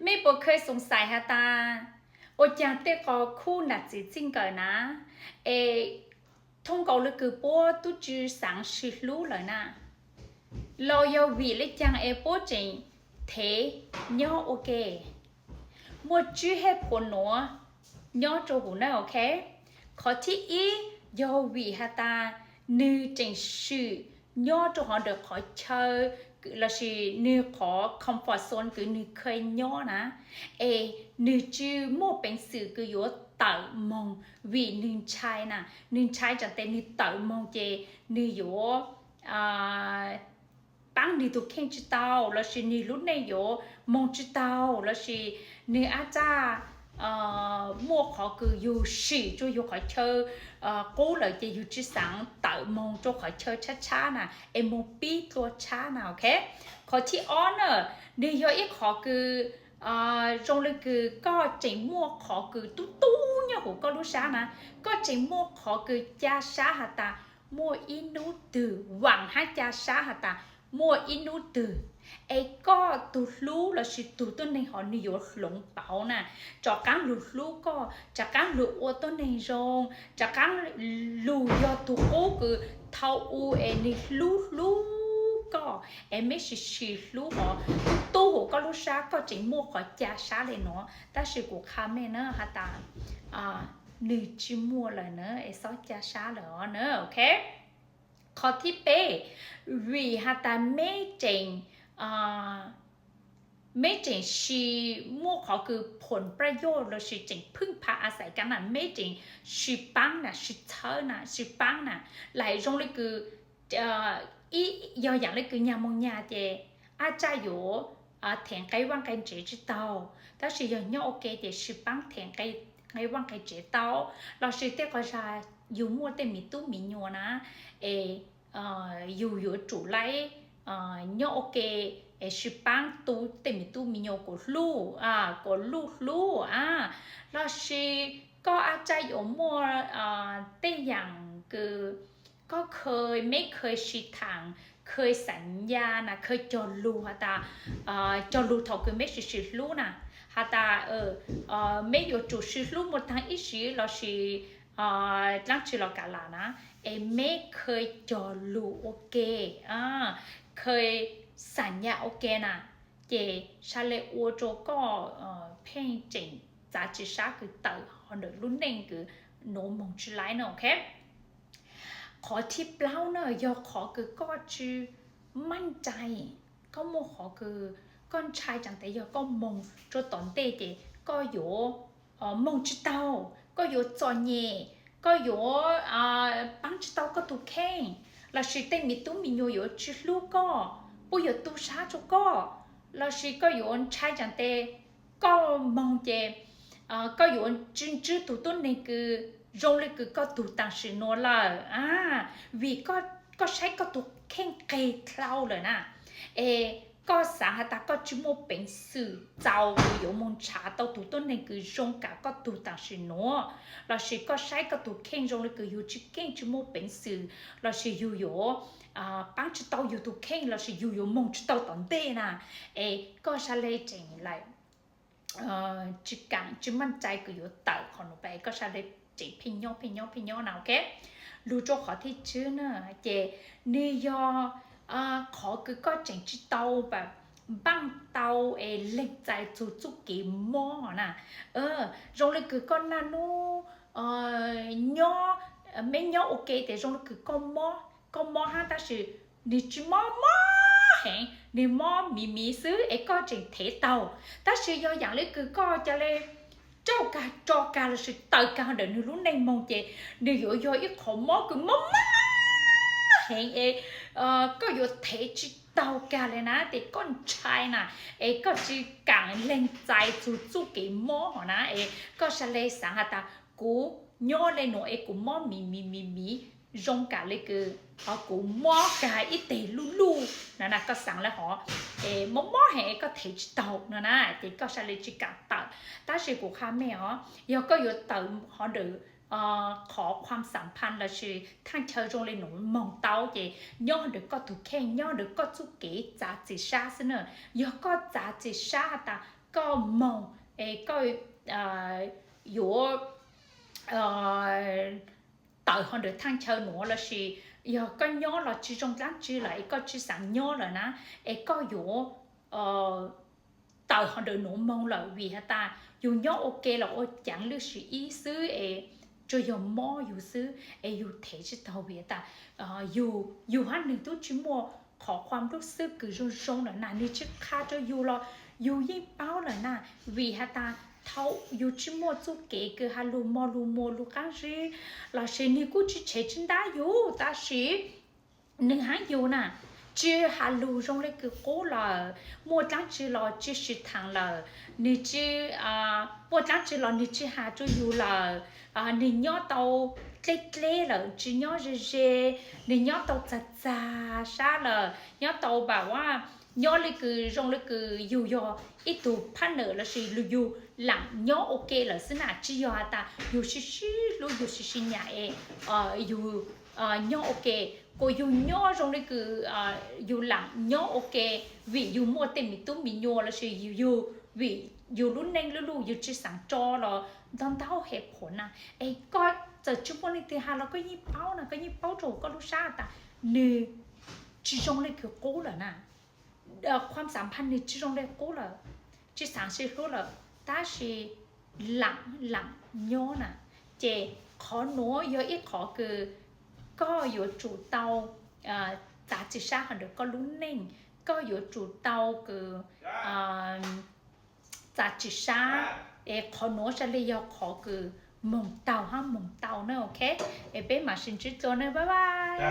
Mej puas kheev xoov xais has tas, ua caag tej qho khub nam txiv txij nkawm na, es thooj nkaus le kws puab tub tsw xaav sib hlub lawm na, los yog vim le caag es puab tseem thev nyob ua ke? Muaj tsib hej phuam nuav nyob rua huv na, ok. Qhov thib ib, yog vim has tas nwg tseem swm nyob rua hov ntawm qhov chaw lossis nwg qhov comfort zone kws nwg kheev nyob na, es nwg tsi muaj peev xwm kws yuav tawm moog vim nwg ntshai na, nwg ntshai tsam tes nwg tawm moog ces nwg yuav paab nwg tug kheej tsi tau, lossis nwg lub neej yuav moog tsi tau, lossis nwg ab txaj muaj qhov kws yug swm rua yug qhov chaw qub lawm ces yug tsi xaav tawm moog rua qhov chaw tshab tshab na, es moog pib dlua tshab na, ok. Qhov thib ob na, nwg yog ib qhov kws zoo le kws koj tseem muaj qhov kws tub tub nyob huv koj lub sab na, koj tseem muaj qhov kws ca sab has tas muaj ib nub twg, vaam hab ca sab has tas muaj ib nub twg es koj tug hlub lossis tug tuab neeg hov nwg yuav hloov pauv na, rov qaab lug hlub koj, rov qaab lug ua tuab neeg zoo, rov qaab lug yog tug qub kws thaus u es nwg hlub hlub koj, es meb sis sis hlub hov tub huv koj lub sab, koj tseem muaj qhov ca sab le nuav, tab sis kuv qha mej na has tas nwg tsi muaj lawm na, es xob ca sab lawm os na, ok. Qhov thib peb, vim has tas meb tseem meb tseem sis muaj qhov kws phom praj yoj lossis tseem phwj pha a xais ka na, meb tseem sis paab na, sis txhawb na, sis paab na, lam zoo le kws yog yaam le kws nyag moog nyag ces ab txaj yuav them nqe vaaj nqe ntsev tsi tau, tab sis yog nyob ua ke ces sis paab them nqe vaaj nqe ntsev tau, lossis tej qhov zag yug muaj tej miv tub miv nyuas na, es yug yuav tsum laib nyob ua ke es sis paab tu tej miv tub miv nyuas kuas hlub, kuas luj hlub a, lossis koj ab txaj yuav muaj tej yaam kws koj kheev, meb kheev sis thaam, kheev xam ya na, kheev cog lug has tas, cog lug thaum kws meb sis sis hlub na, has tas meb yuav tsum sis hlub muaj taag ib sim lossis dlaab tsi los kam lam na, es meb kheev cog lug ua ke, kheev xam ya ua ke na, ces sa le ua rua koj pheej tseem txav tsi sab kws tawm hov ntawm lub neej kws nuav moog tsi laib na, ok. Qhov thib plaub na yog qhov kws koj tsi maj cai, koj muaj qhov kws koj ntshai tsam tes yog koj moog rua tom ntej ces koj yuav moog tsi tau, koj yuav txom nyem, koj yuav paab tsi tau koj tug kheej, lossis tej miv tub miv nyuas yuav tsi hlub koj, puab yuav tu sab rua koj, lossis koj yuav ntshai tsam tes koj moog ces koj yuav tsi ntsib tug tuab neeg kws zoo le kws koj tug taam sim nuav lawm a, vim koj saib koj tug kheej qeg dlhau lawm na, es koj xaav has tas koj tsi muaj peev xwm txaus kws yuav moog nrhav tau tug tuab neeg kws zoo kam koj tug taam sim nuav, lossis koj saib koj tug kheej zoo le kws yug tsi keej tsi muaj peev xwm, lossis yug yuav paab tsi tau yug tug kheej lossis yug yuav moog tsi tau tom ntej na, es koj sa le tseem lam tsi kaam tsi maj cai kws yuav tawm qhov nuav pab, koj sa le tseem pheej nyob pheej nyob pheej nyob na, ok. Lug rua qhov thib tswb na, ces nwg yog qhov kws koj tseem tsi tau npaaj tau es leeg txais txug txuj kev mob na. Zoo le kws koj naj nub nyob, meb nyob ua ke tes zoo le kws koj mob, koj mob hab tab sis nwg tsi mob mob heev, nwg mob miv miv xwb es koj tseem thev taug. Tab sis yog yaam le kws koj ca le rauj kag tso kag lossis tawm kag ntawm nwg lub neej moog ces nwg yuav yog ib qhov mob kws mob mob heev es koj yuav thev tsi taug kag le na, tes koj ntshai na, es koj tsi kaam leeg txais txug txuj kev mob hov na, es koj sa le xaav has tas kuv nyob le nuav es kuv mob miv miv miv miv zoo kam le kws kuv mob kag ib teg luj luj na, koj xaav le hov es mob mob heev es koj thev tsi taug no na, ces koj sa le tsi kaam tawm. Tab sis kuv qha mej os, yog koj yuav tawm hov ntawm qhov khuam xam phan lossis thaaj chaw zoo le nuav moog tau ces nyob ntawm koj tug kheej, nyob ntawm koj txuj kev txav txim sab xwb na. Yog koj txav txim sab has tas koj moog es koj yuav tawm hov ntawm thaaj chaw nuav lossis yog koj nyob los tsi zoo dlaab tsi lawm es koj tsi xaav nyob lawm na, es koj yuav tawm hov ntawm nuav moog lawm vim has tas yug nyob ua ke los ua caav lwj sim ib xwb es tsuas yog mob yug xwb es yug thev tsi taug vim has tas yug hab nwg tub tsi muaj qhov qhua nplub xwb kws zoo zoo lawm na, nwg tsi qha rua yug los yug yeej paub lawm na, vim has tas thaum yug tsi muaj txuj kev kws has lug mog lug muag lug qaab zib lossis nwg kuj tsi tshev tsi ntab yug tab sis nwg hab yug na tsi has lug zoo le kws qub lawm, muaj dlaab tsi los tsi sim thaam lawm, nwg tsi muaj dlaab tsi los nwg tsi has rua yug lawm, nwg nyob tau dleb dleb lawm tsi nyob ze ze, nwg nyob tau txag txag sab lawm, nyob tau npaam a nyob le kws zoo le kws yug yog ib tug partner lossis yug laam nyob ua ke lawm xwb na, tsi yog has tas yug sib sib hlub yug sib sib nyam es yug nyob ua ke, kuas yug nyob zoo le kws yug laam nyob ua ke vim yug muaj tej miv tub miv nyuas lossis yug, yug vim yug lub neej lub luj yug tsi xaav tso los ntau ntau hev phuam na. Es koj txawm tsi muaj leej twg has los koj yeej paub na, koj yeej paub rua koj lub sab tas nwg tsi zoo le kws qub lawm na, qhua xaav phaj nwg tsi zoo le qub lawm, tsi xaav sib hlub lawm, tab sis laam laam nyob na. Ces qhov nuav yog ib qhov kws koj yuav tsum tau txav txim sab hov ntawm koj lub neej, koj yuav tsum tau kws txav txim sab, es qhov nuav saib le yog qhov kws moog taug hab moog tau na, ok. Es peb maam sib ntsib dlua na, bye bye.